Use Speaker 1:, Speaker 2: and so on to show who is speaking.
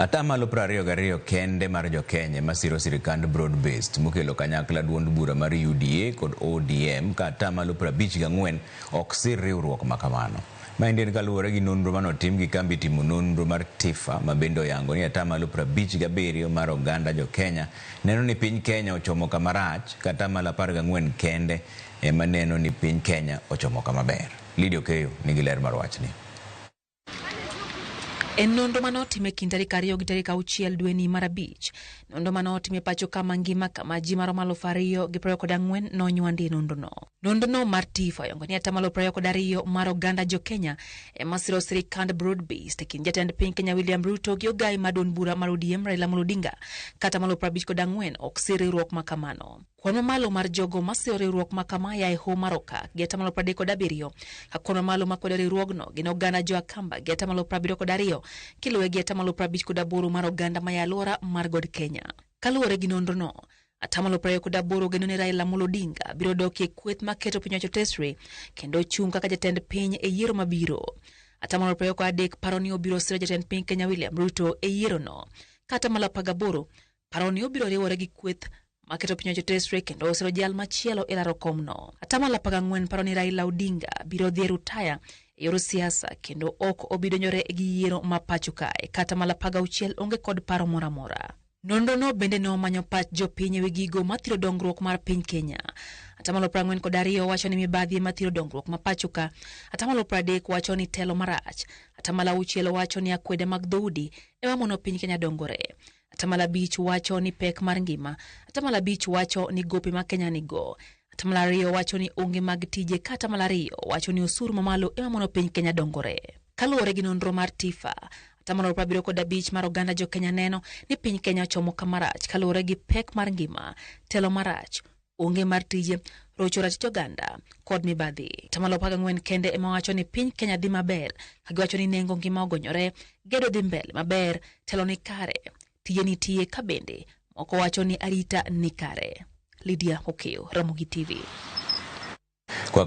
Speaker 1: Atamalo 22 kende mar jokenya ema siro sirikand broad based mokelo kanyakla duond bura mar UDA kod ODM, ka atamalo 54 ok sir riwruok makamano. Maendi en kaluwore gi nonro manotim gi kambi timo nonro mar TIFA, ma bende oyango ni atamalo 57 mar oganda jokenya neno ni piny Kenya ochomo kama rach, ka atamalo 14 kende ema neno ni piny Kenya ochomo kama ber. Lydia Okeyo nigi ler mar wachni.
Speaker 2: En nonro mane otim e kind tarik 2 gi tarik 6 dweni mar 5. Nonro mane otim e pacho kama ngima kama ji maromo 2,024 nonywandi e nonrono. Nonrono mar TIFA oyango ni atamalo 22 mar oganda jo-Kenya ema siro sirikand broad based e kind jatend piny Kenya William Ruto gi ogai mar duond bura mar ODM Raila Amolo Odinga, ka atamalo 54 ok sir riwruok ma kamano. Kwan mamalo mar jogo masiro riwruok ma kama ya e hoho mar Okak gi atamalo 37, ka kwan mamalo makwedo riwruogno gin oganda jo Akamba gi atamalo 72, kiluwe gi atamalo 58 mar oganda maya alwora mar God Kenya. Kaluwore gi nonrono, atamalo 28 geno ni Raila Amolo Odinga biro dok e kweth maketo piny owacho tesre kendo chung' kaka jatend piny e yiero mabiro. Atamalo 23 paro ni obiro siro jatend piny Kenya William Ruto e yierono. Ka atamalo 18 paro ni obiro riwore gi kweth maketo piny owacho tesre kendo osiro jal machielo e laro komno. Atamalo 14 paro ni Raila Odinga biro dhi e rutaya e yor siasa kendo ok obi donjore gi yiero ma pacho kae. Kata atamalo 16 onge kod paro moro amora. Nonrono bende ne omanyo pach jopiny ewi gigo mathiro dongruok mar piny Kenya. Atamalo 42 wacho ni mibadhi ema thiro dongruok ma pacho ka. Atamalo 30 wacho ni telo marach. Atamalo 6 wacho ni akwede mag dhoudi ema mono piny Kenya dongore. Atamalo 5 wacho ni pek mar ngima. Atamalo 5 wacho ni gope ma Kenya nigo. Atamalo 2 wacho ni onge mag tije, ka atamalo 2 wacho ni osuru mamalo ema mono piny Kenya dongore. Kaluwore gi nonro mar TIFA, atamalo 75 mar oganda jo Kenya neno ni piny Kenya ochomo kama rach kaluwore gi pek mar ngima, telo marach, onge mar tije, rocho ratich oganda kod mibadhi. Atamalo 14 kende ema wacho ni piny Kenya dhi maber, ka giwacho ni nengo ngima ogonyore, gedo dhi mbele maber, telo ni kare, tije nitie, ka bende moko wacho ni arita ni kare. Lydia Okeyo, Ramogi TV.
Speaker 1: Kwa